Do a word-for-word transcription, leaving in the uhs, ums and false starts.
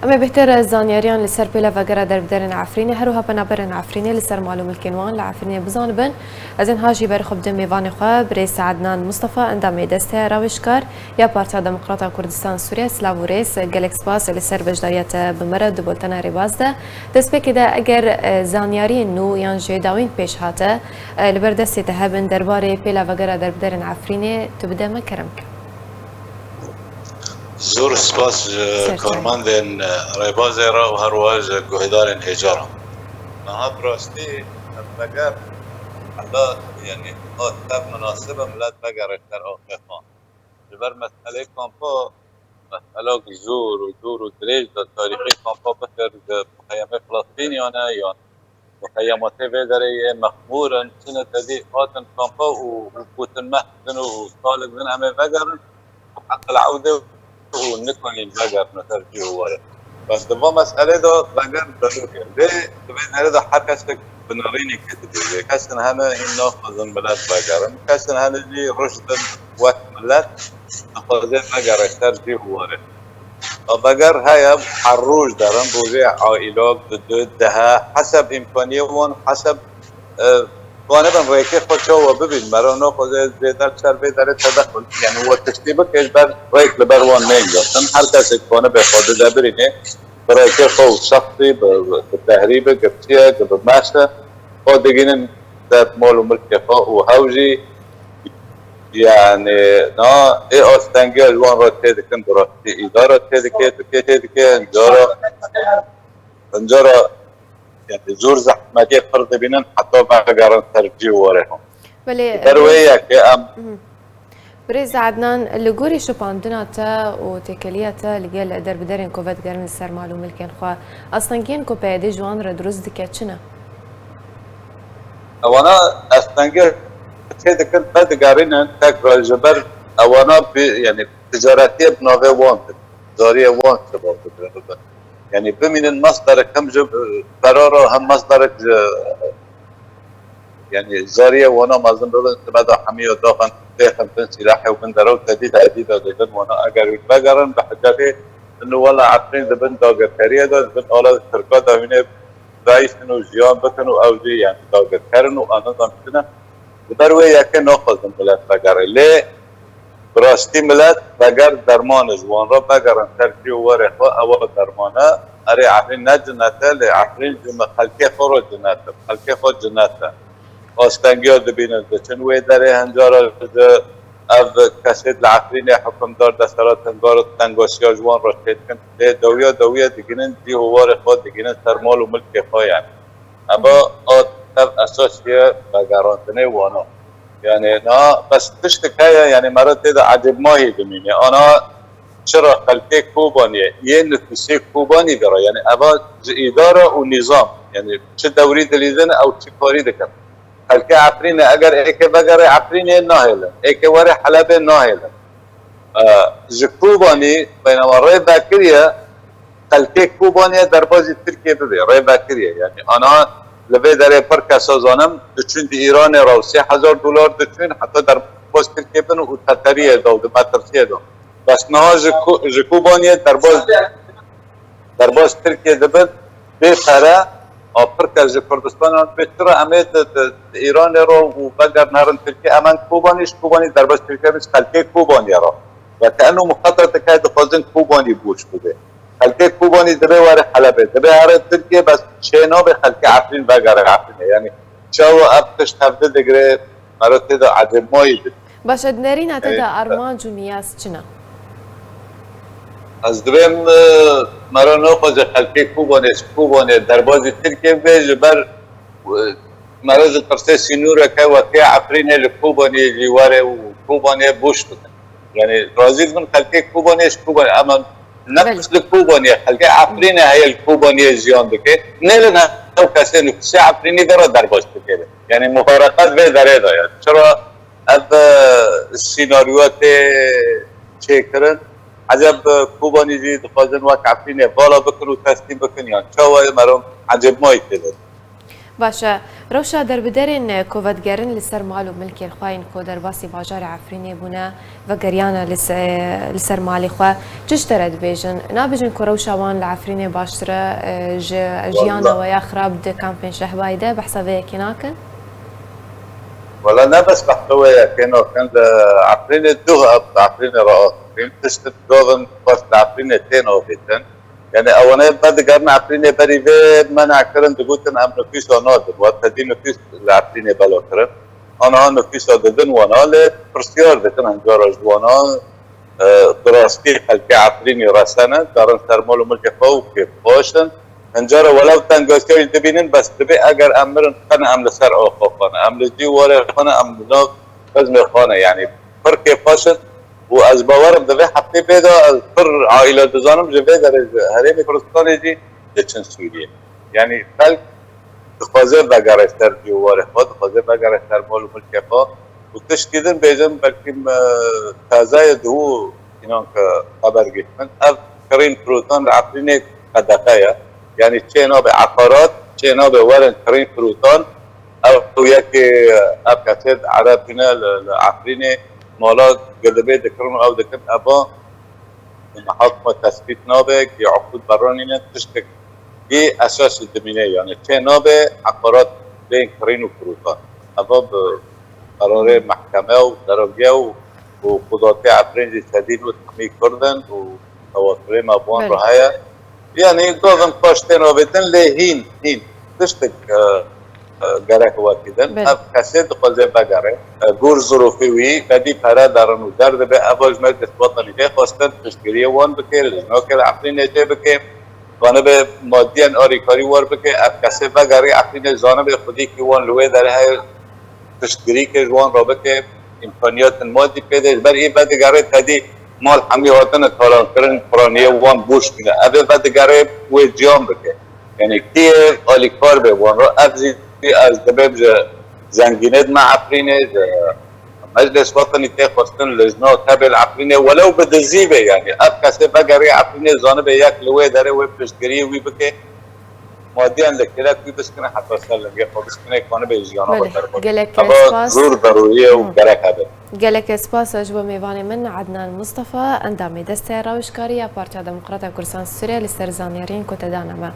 Em ê bêhtir zanyariyan li ser pêla vegera derbederên Efrînê, her wiha penaberên Efrînê li ser mal û milkên wan li Efrînê bizanibin. Ez ên ha jî ber xwe bidim mêvanê xwe, birêz Ednan Mustafa, endamê Desteya Rawêjkar ya Partiya Demokrata Kurdistan Sûriye. Silav û rêz, gelek spas li ser beşdariya te bi me re di boltena Rêbaz de. Destpêkê de eger, e, zanyariyên nû yan jî dawîn pêş hate, e, li ber destê te hebin derbarê pêla vegera derbederên Efrînê, tu bide me kerem ke. Zor spas ji karmendên rêbazê re û her wiha ji guhdarên hêja re. Niha bi rastî ev veger hela, yanî, hat tev minasib e millet vegere ser axê xwe. Ji ber meselê kampa, meselak zor û dûr û dirêj de tarîxê kampa bikir ji muxeyemê Filistîniyan e yan muxeyematê vê derê yê mexmûr in, çine tedî hatin kampa û, û gotin meh din û salik din em ê vegerin û heqil ewdê û nikanîn vegerin ser cî û warê. Bes di va meselê de veger zerûrî ye. Lê di vê derê de her kesek bi nerînî kê dibêje. Kesin hene hîn naxwazin milet vegerin. Kesin hene jî roj din wek milet dixwaze vegere ser cî û warê. Veger heye, her roj derin, rojê aîlok, di du, dehe, heseb îmkaniyê wan, heseb, e, dixwanibin rêkê xwe çawa bibîn, mera naxwaze zêde ser vê derê tedexul, yanî we tiştî bike, ji ber rêk li ber wan neyên girtin. Her kesê dixwanibê xwe dide birînê, bi rêkê xwe û şexsî, bi, bi tehrîbe, girtiye, bi meşe, xwe digînin ser mal û milkê xwe û hew jî, yanî, na, ê astengiya ji wan re tê dikin, bi rastî îdara tê dike, dike, tê dike, incara, incara, yanî, zor zehmetiyê pir dibînin, heta vegerin ser cî û warê xwe. Belê, Ber wê birêz yekê em Mhm. Birêz Ednan, li gorî şopandina te û têkiliya te li gel derbiderên ku vedigerin li ser mal û milkên xwe, astengiyên ku P Y D ji wan re dirust dike çi ne? Ewana astengiyê çê dikin, vedigerînin tekrar ji ber ewana bi, yanî ticaretiyê bi navê wan dikin. Zariyê wan sibav digirin. Yanî bimînin masdarek hem ji, e, ferara hem masdarek ji, yanî zariyê wana mezin bibin, sibe de hemiya daxin têxin bin sîlahê û bin derew tedî tehdîda didin wana eger wî vegerin bi hicabê inu wela Efrîn dibin dagirkeriyê de, dibin ala Tirka de hûnê veysin û jiyan bikin û ew jî, yanî, dagirker in û anizan tune. Li ber wê yekê naxwazin milet vegere. Lê bi rastî milet veger derman e, ji wan re vegerin ser cî û warê xwe, ewa derman e. Erê Efrîn ne cinet e, lê Efrîn ji me xelkê xwe re cinet e, xelkê xwe cinet e. Astengiya dibînin, diçin wê derê, hincara ji ev kesêt li Efrînê hukimdar, desthilatdar tengasiya ji wan re çêdikin. Lê dawiya dawiya digînin cî û warê xwe, digînin ser mal û milkê xwe, yanî. Eva a tev esas ye vegerandinê wana. Yanî, na, bes tiştek heye, yanî, mera tê de ecêbmayî dimîne. Ana çira xelkê Kobaniyê, yê nifûsê Kobanî de re, yanî, eva ji îdara û nîzam, yanî, çi dewrî dilîzin, ew çi karî dikin. Xelkê Efrînê, eger êkê vegere Efrînê nahêlin, êkê were Helebê nahêlin. E, ji Kobanî, beynama rê vekiriye, xelkê Kobaniyê derbazî Tirkiyê bibe, rê vekiriye. Yanî ana li vê derê pir kesa zanim, diçûn di Îranê re û sê hezar dolar diçûn, heta derbaz Tirkiyê bin û teteriyê de û di metirsiyê de. Bes niha ji Ko-, ji Kobaniyê derbaz, derbaz Tirkiyê dibin, bê pere, a pir kes ji Kurdistana bê, çira em ê di, di, di Îranê re û vegerin herin Tirkiyê, em an Kobanî, ji Kobanî derbaz Tirkiyê bin, ji xelkê Kobaniyê re. Ve ke eno muqata dike, dixwazin Kobanî boş bibe. Xelkê Kobanî dibe were Helebê, dibe here Tirkiyê, bes çê nabe xelkê Efrîn vegere Efrînê. Yanî çawa ev tişt hevdi digire, mero tê de ecêbmayî dike. Baş e, di nerîna te de, e, armanc û niyaz çi ne? Ez divêm, e, mero naxwaze xelkê Kobanê, ji Kobanê derbazî Tirkiyê bibe, ji ber, e, mero ditirsê sînoreke wekî Efrînê li Kobanê jî were û Kobanê boş bikin. Yanî razî dibin xelkê Kobanê ji Kobanê, ama neqis li Kobanê, xelkê Efrînê heye li Kobanê jiyan dike. Nêlin ew kesê nifûsê Efrînî de re derbas dike. Yanî mufareqet vê derê de ye. Çira ev, e, sînaryoya tê çêkirin? Eceb, e, Kobanî jî dixwazin wek Efrînê vala bikin û teslîm bikin yan? Çawa ye, mero ecêbmayî tê de? Baş e. Rewşa derbiderên ku vedigerin li ser mal û milkên xwe yên ku derbasî bajarê Efrînê bûne, vegeriyane li se-, li ser malê xwe. Çi ji te re dibêjin? Nabêjin ku rewşa wan li Efrînê baştir e, e, ji jiyana we ya xirab di kampên Şehbayê de? Behsa vê yekê nakin? Wala ne bes behsa wê yekê nakin, li Efrînê du ev, Efrînê re axifîn. Tişt dovin xwest li Efrînê tên avêtin. Yani ewane vedigerin Efrînê berî vê mena kirin, digotin em nifûsa nadin. Wa tedî nifûs li Efrînê bela kirin. Aniha nifûsa didin wana, lê pirsiyar dikin, hincara ji wana, e, bi rastî xelkê Efrînê resene, derin ser mal û milkê xwe û kêfxweş in. Hincara welew tengasiya jî dibînin, bes dibê eger em mirin, qene em li ser axa xwe ne, em li cî warê xwe ne, em li nav xizmê xwe ne. Yani pir kêfxweş in. Û ez bawer im di vê heftê bê de ez pir aîle dizanim ji vê derê ji Herêmê Kurdistanê jî diçin Sûriyê. Yanî xelk dixwaze vegere ser cî û warê xwe, dixwaze vegere ser mal û milkê xwe. Û tiştî din bêjim, belkî me tazayê dihû înan ke xeber girt min. Ev kirîn firotan li Efrînê qedexe ye. Yanî çê nabe eqarat, çê nabe werin kirîn firotan. Ew yekê ev kesê di Ereb tune li, li Efrînê mala gidibê dikirin û ew dikin eva hakma tespît nabe, kî uqûd beranîne tiştek kî esasî dimîne, yani çê nabe eqarat bên kirîn û firotan. Eva bi qerarê mehkeme û deroge û, û qudatiya Efrîn jî sedî nû hemî Kurd in û tewasirê me bi wan re heye. Yanî govin paş tên avêtin lê hîn, hîn tiştek e, e, gerek wekî din. Ev kesê dixwaze vegere. E, gor zirofê wî, vedî pere derin û derdibe. Eva ji me destvatanî tê xwestin, piştgiriyê wan bike, li jinokê li Efrînê tê bike. Zanibe madiyen arîkarî war bike. Ev kesê vegerî Efrînê zanibe xwedîkî wan li wê derê heye. Piştgirîkê ji wan re bike, îmkaniyatên madî pê de. Ji ber î vedigerê tedî mal hemî hatine talankirin, piraniyê wan boş bûne. Ev ê vedigerê wê ciyan bike. Yanî kî yê alîkar bê wan re. Ev jî ez dibêm ji zengînê dime Efrînê, ji Meclis Wetenî tê xwestin, lijna tebê li Efrînê, welew bi dizî be, yanî ev kesê vegerê Efrînê zanibe yek li wê derê wê piştgiriyê wî bike. Madiyan li kêlek wî biskine heta ser lingê xwe biskine, kanibe jiyana xwe Belê, derbas. gelek Eva spas. zor zerûrî ye û Hmm. gerek hebe. Gelek spas ji bo mêvanê min Ednan Mustafa, endamê Desteya Rawişkarî ya Partiya Demokrata Kurdistan Sûriye li ser zanyariyên ku te dane me.